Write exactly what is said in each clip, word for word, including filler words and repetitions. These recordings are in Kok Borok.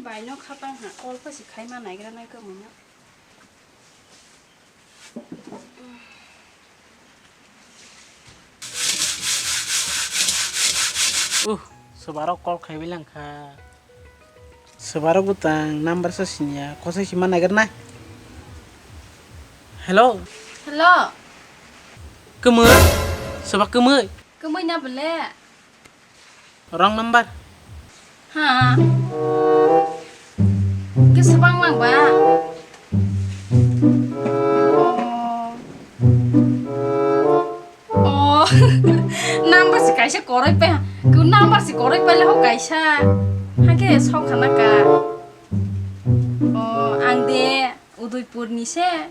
Bai no khatang ha, call pha si khai ma naigra nai kwmwi no. Uh, swbarok call khaiwi langkha. Swbarok bwtang number sa siniya, kosai sima naikar nai. Hello. Hello. Kwmwi? Swbak kwmwi? Kwmwi na bwle? Wrong number. Ha. Ke swbang lang ba? Oh. Oh. Number si kaisa koroi pe. Ku number si koroi pe le ho kaisa. Hake sok khana ka. Oh, ang de Udaipur ni se.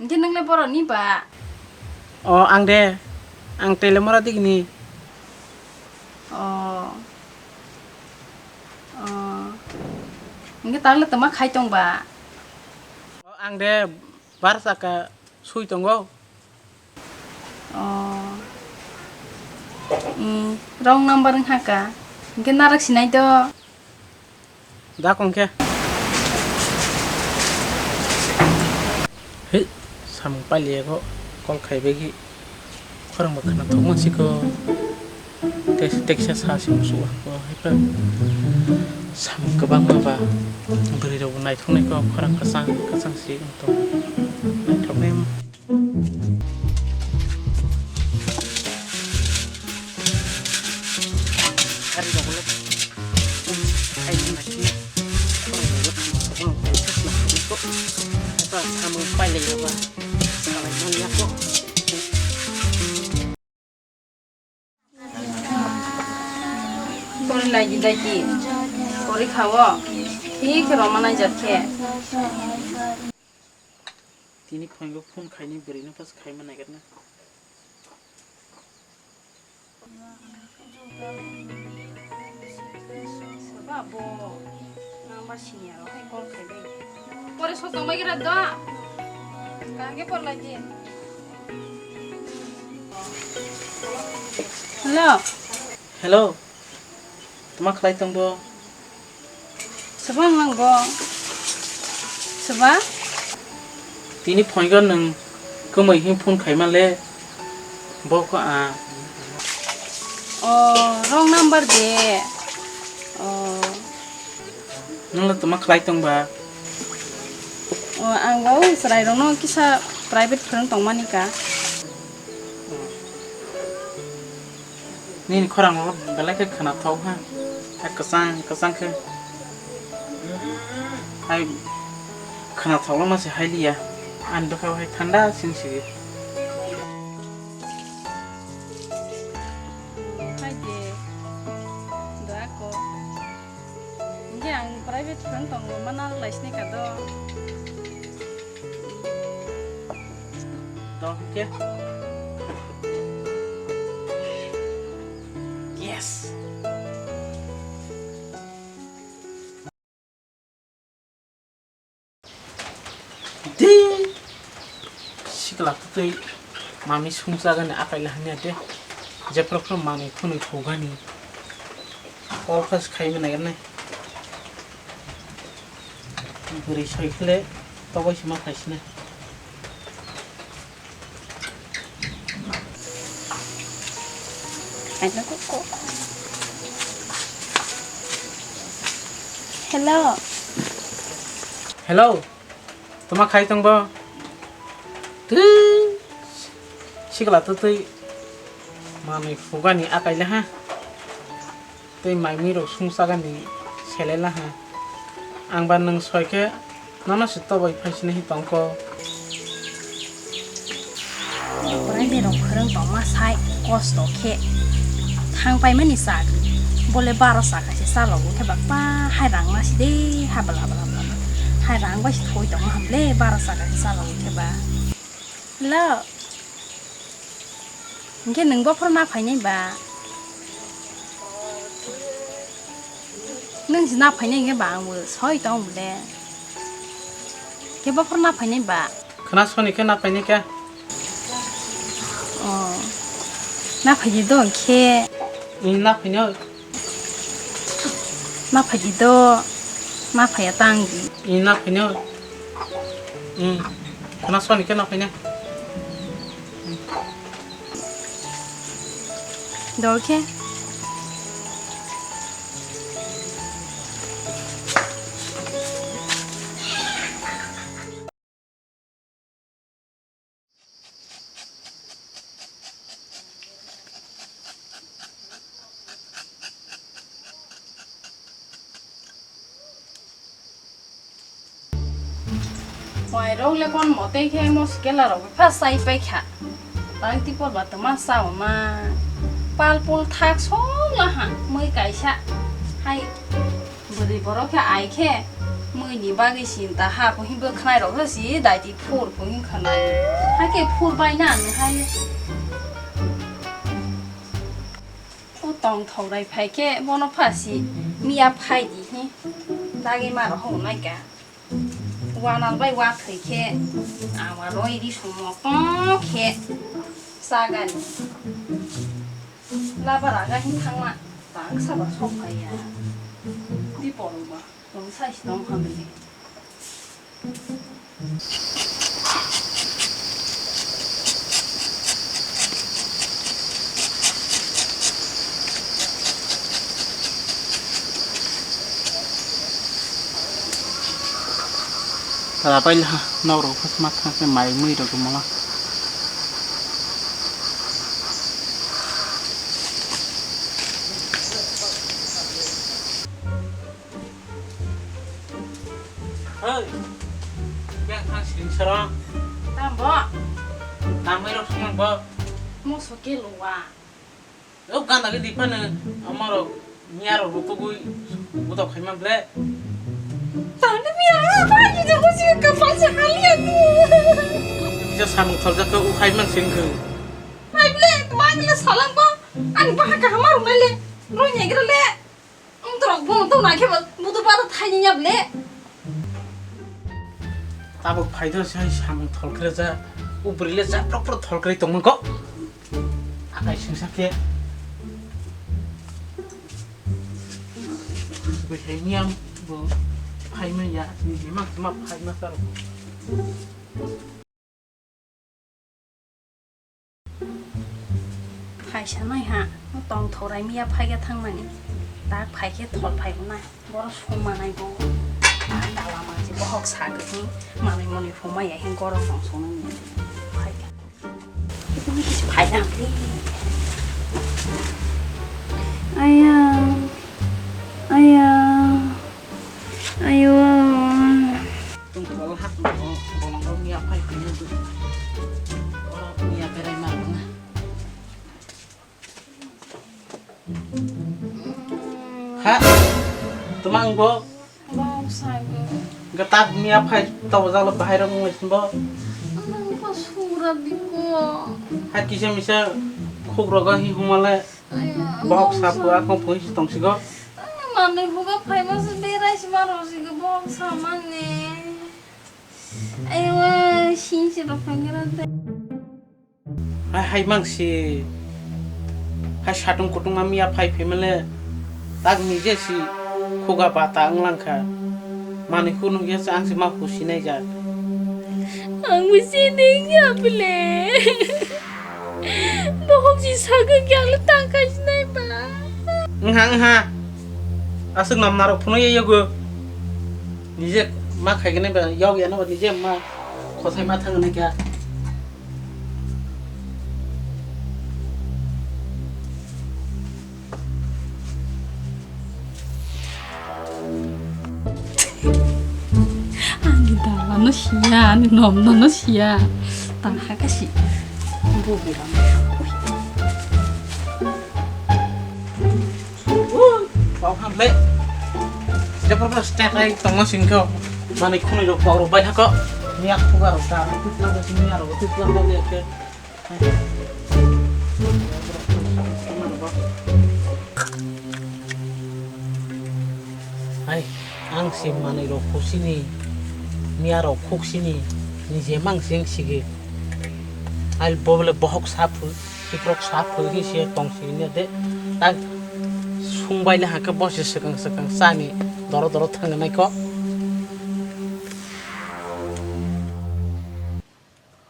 Hingke nwngle borokni ba? O, ang de, ang Telemora digini. O. O. Hingke tangle tongma khai tong ba? O, ang de, bar saka sui tongo. O. Mm, wrong number wngkha ka. Hingke narak sinai do. Da kong khe. He, samung pailiya go call khai bagwi. Khorang bo khna thok man siko. Tek-, teksa sa si musu ko. He pa. Samung kwbangma ba. Bwrwi rok bo naithok nai ko khorang kwchang kwchang si to. Naithok nai. Pori lai di dai di. Pori khawo. Thik roma nai jat khe. Tini phoingo phone khaini bwrwino pas khaima naikhe na. Soba bo number siniya rok hai call khai bai. Pore so tongbai gira do. Kage por lai di. Hello. Hello. Tma khlai tong bo? Soba wng nang bo? Soba? Tini phoingo nwng kwmwi hwn phone khaima le. Bo kho a. O, wrong number de. O. Nwng le tma khlai tong ba? O, ang bo chwrai rokno kisa private phwrwng tongmani ka. Nini khorang rok belai khe khwnathok ha. Hai kwchang kwchang khe. Hai khwnathok ma se hai liya. Ani bwkha hai thanda sing sigi. Hai de. Doa ko. Hingke ang private phone tongo, mana lai sini ka do. To hingke. Yes. Di sikla twi mami sungsagani akai la hanya de. Jephru phru mami phunui thogani. Call khe khai mani nai. Bwrwi soi khle tobai se ma khai sini. Hello. Hello. Tma khai tong bo? Twi. Sikla twi twi. Mami phugani akai le ha. Tei mai mui rok sungsagani selai laha. Ang ba nwng soi khe nono se tobai phai sini hi tongkho. Borai berok khwrwng tongma sai kosto khe thang paimani chagwi. Bole baro saka se chalogo khe bakpa hai rang ma si de ha bla bla bla. Hai rang bai se thoi tongma hamle baro saka se chalogo khe ba. Hello. Hingke nwng bophor ma phainai ba? Nwng se na phainai hingke ba ang bo soi tong bole. Hingke bophor na phainai ba? Khna soni khe na phainai khe. Oh. Na phaidi do hingke. Nwng na phainai. Na phaidi do. Ma phaiya tang di. Ina phainya. Hmm. Khna soni khe na phainya. Dol khe. Mairok le kon mote khe mo sikela rok pha sai pai kha. Tang tipor ba tama sao ma. Pal pul thak song la ha mui kaisa. Hai. Bwrwi borok khe ai khe mui ni bagwi sinta ha, kuhi bwkhnai rok khe si daiti phur kuhi khwnai. Hakhe phur bai na nung hai. O tong thok rai phai khe bono pha si miya phai di hi. Dagi ma rok hong nai ka. Wanal bai wa thwi khe ama roi ri sumok tong khe chagani. Labar aga hin thangma tang saba sok phai ya. Di poro ba. Rung sai si tong kha bini. Tara pai la nok rok phas ma thang se mai mui rok mala. Hei, beng thang siring sarong. Tam bo? Tamai rok sumang bo. Mo soke luwa. O ganda ke di phano, amaro miya rok rutugui butok khaima ble. Tani miya rok rutugui butok khaima ble. Bisa samung tholja ke ukhai man sing ke. Hai ble, mai ble salang bo. Ani baha kaham arung le. Roi nyegra le. Wngtorok bono tong nai khe bo budu bada thaini ya ble. Tabuk phai do sai samung tholkre ja, ubri le ja prok prok tholkre tongmung ko. Akai singsa khe. Bwthai miyam bo phai manya, ni ma ma phai ma sar. Phaisa nai ha, tong thorai miya phaiga thangmani. Tak phai khe thol phai nai. Boro songma nai bo. Dala mansi bohok sa gani. Manui moni phuma ya hin goro tong song nai. Phaiga. Phaiga. Aya. Aya. Ayo. Tung tol hak no, bolong rok ni apai kini tu. Oro ni aperai mar na. Ha? Tumang bo? Bok sago. Gatak ni apai tau jalo bahai rok ngai bo. Nang pa sura diko. Ha kisa misa khuk rogo hi humale. Bohok sapu akong pui si tong sigo. Manui huga phaima se berai si maro sigo bohok samani. Aiwa, sin si rok phaikera de. Hai hai mang si. Hai satung kutung ma miya phai phimale. Tak nije si khuga bata wng langkha. Manui hunu ya sa ang si ma husi nai ja. Ang bo sini ya ble. Bohok si saga kyang le tang khai sinai ba. Wngha wngha. Aswk nam narok phunuk ya yago. Nije ma khai gani ba yog ya no nije ma khosai ma thang nai kya. Ani dalano siya, ani nomno no siya. Tang haka si. Bugi ram. Ui, bau ham le. Jepor ko stek ai tongma singko. Mani khunui rok bau rok bai hako. Miyak puga rok ta. Miyak rok tu puga rok ya ke. Ai, ang si manui rok khusini, miya rok khuksini, nije mang sing sigi. Ai, bo bole bohok saphu, kikrok saphu hi se tong sini de. Tak sung bai le hake bo se swkang swkang chani. Doro doro thangna nai kho.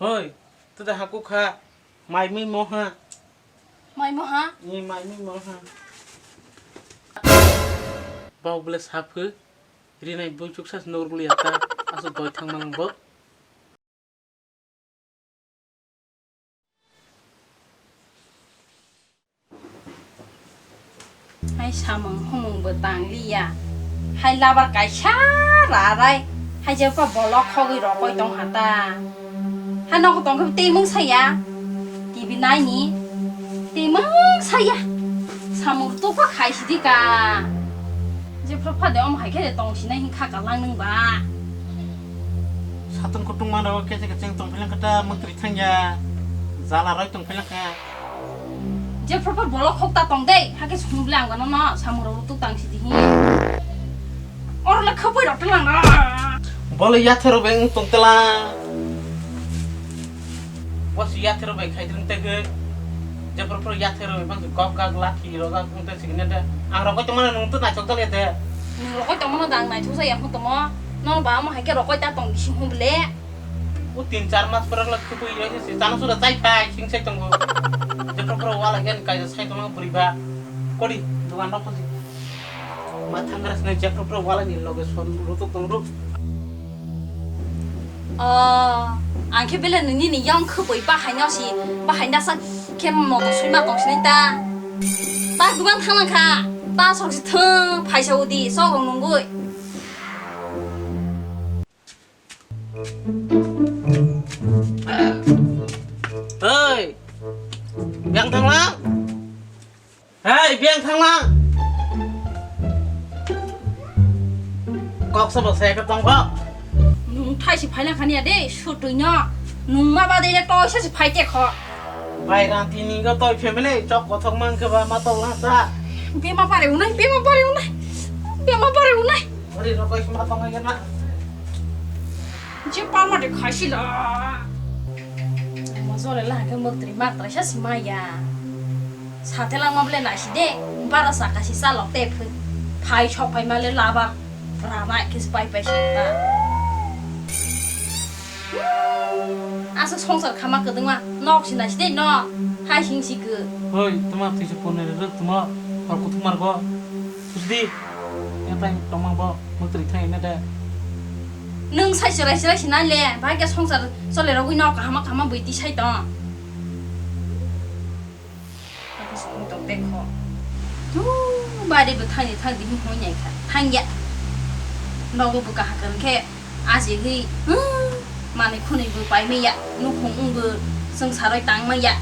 Hoi, tuda haku kha, mai mi moha. Mai moha? Ni mai mi moha. Bau bele saphu, rinai bui chuksa se nor guli ata, asu doi thang malang bo. Hai samung humung bo tang liya. Hai labar kaisa rarai. Hai jepha bolok khogwi rokoi tong hata. Hai nogo tong khe tei mung saya. T V nai ni. Tei mung saya. Samung tokha khai sidi ka. Jepha phade om hai khe tong sinai hin kha ka lang nung ba. Satung kutung mano khe khe cheng tong philang kata mung twi thang ya. Jala roi tong philang kha. Jepha pha bolok khok ta tong dei, hakhe sumble ang gano no, samung rok tuk tang sidi hi. Oro le khapoi rok tlang na. Bole yathero beng tong tela. Bos yathero bai khai ding te ge. Jepha pha yathero bai bang kok gak laki rok gak ung te sigine de. Ang rokoi tong mano nung tu naichok dale de. Nung rokoi tong mano dang naichok sa yang tong mo. No ba mo hai khe rokoi ta tong si humble. O tin char mas pore lok khupui roi se chana sura chai phai sing sai tongo. Jepro pro wala gen kaisa sai tongo buri ba. Kori dugan rok khosi. Ma thangra sne jepro pro wala ni loge son rutuk tong ruk. Oh, ang khe bele nini ni yang khupui ba haino si ba haina sa khe moto sui ma tong sini ta. Ta dugan thang kha. Ta sok si thung phaisa udi sok rong nungui. Hei, biang thanglang. Hei, biang thanglang. Kok sabo se ka tong kok. Nung thai si phaina khani ya de, sutui no. Nung ma ba de le toi se si phai te kho. Bai ranti ni go toi family chok kothok mang khe ba ma tong lang sa. Bema pare unai, bema pare unai. Bema pare unai. Ori rokoi sima tongo yana. Je palma de khaisila. Mojole la ke motri matrai sa sima ya. Sate langma ble naisi de. Bara saka si salok te phu. Phai sok phai male laba. Rama ke pai pai sokta. Asa songsar khama kwdwngma nok si naisi de no. Hai sing si khe. Hoi, tuma twi se ponere rok tuma. Hor kuthumar go. Sudi. Yang tai tongma bo mutri thang ina de. Nung sai serai serai sinai le, bahai khe songsar chole rogwi no kahama kahama bui tisai tong. Ako song tong te kho. Tu bari bo thani thang di hoi nai kha. Thang ya. Nogo bo kaha kan khe. Aji hwi, hmm, manwi khwnwi bo pai manya, nukhung wng bo swng saroi tang manya.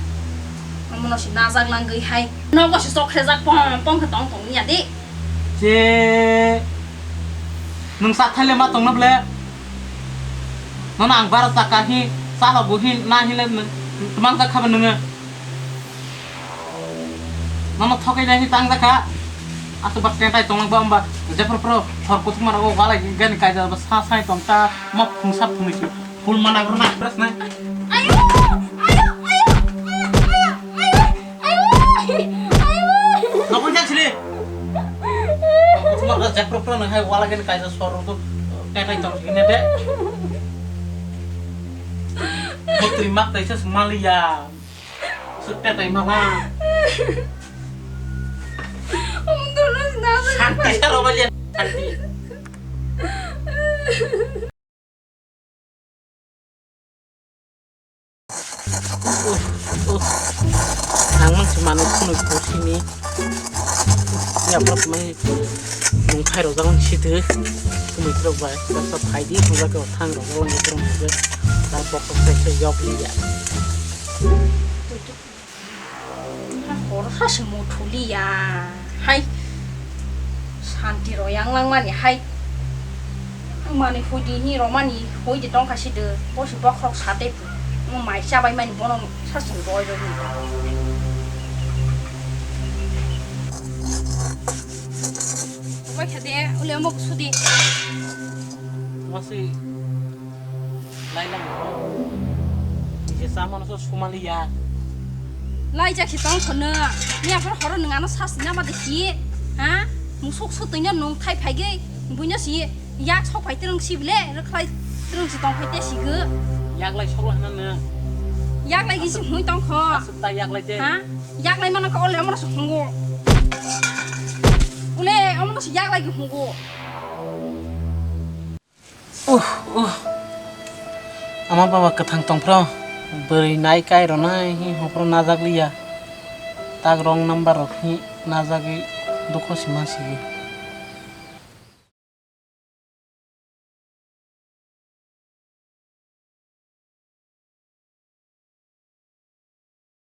Omono se najak langwi hai. Nogo se chokhrejak pom pom khe tong tong manya di. Je nwng sa thaile ma tongna ble. Nono ang bara chaka hi, chalogo hi, na hile nwng twmang jak kha ba nwngo. Nono thokai nai hi tang jakha. Aswk ba tetai tonglang ba hwnba. Jephru phru hor kuthukma rogo walai gani kaijak ba sa sai tong ta ma phungsa phungwi se. Phul mana gurna. Ayo! Ayo! Ayo! Ayo! Ayo! Ayo! Ayo! Nokon jak sini. Kuthukma rogo jephru phru nang hai walai gani kaijak sor rogo tetai tong sini de. Mutri mak taisa sumaliya. Sukte tai mama. Santi sa roba lian. Santi. Uh, uh. Ang mang si manu kunu kusini. Ya, bro, mai nung phai rok jagon sithu. Kumi trok bai, basa phai di, hwnba khe thang rok jagon sithu. Ta bokok sai sai yok li ya. Hor ha se muthu li ya. Hai. Santi ro yang lang mani hai. Ang mani hui di ni ro mani hui di tong kha sithu. Bo si bokhorok sa te. Mo mai cha bai mani bono sa sung roi roi ni. Bai kha de, ule mo sudi. Masi lai lang. Ije samano so sumali ya. Lai jak si tong khono. Ni aphor horo nang ano sas na ma de si. Ha? Musuk sutwino nwng thai phaigwi, buino si yak sok phai twrwng si bile, rwkhlai twrwng si tong phai te si gw. Yaklai sokla hwnna nwng. Yaklai gisi hwnwi tong kho. Aswk ta yaklai te. Ha? Yaklai mano kha ole omono se hungo. Ule omono se yaklai gwi hungo. Uh, uh. Ama baba kwthang tongphro, bwrwi nai kai rwnai hi hopro najak liya. Tak wrong number rok hi najagwi dukho si ma sigi.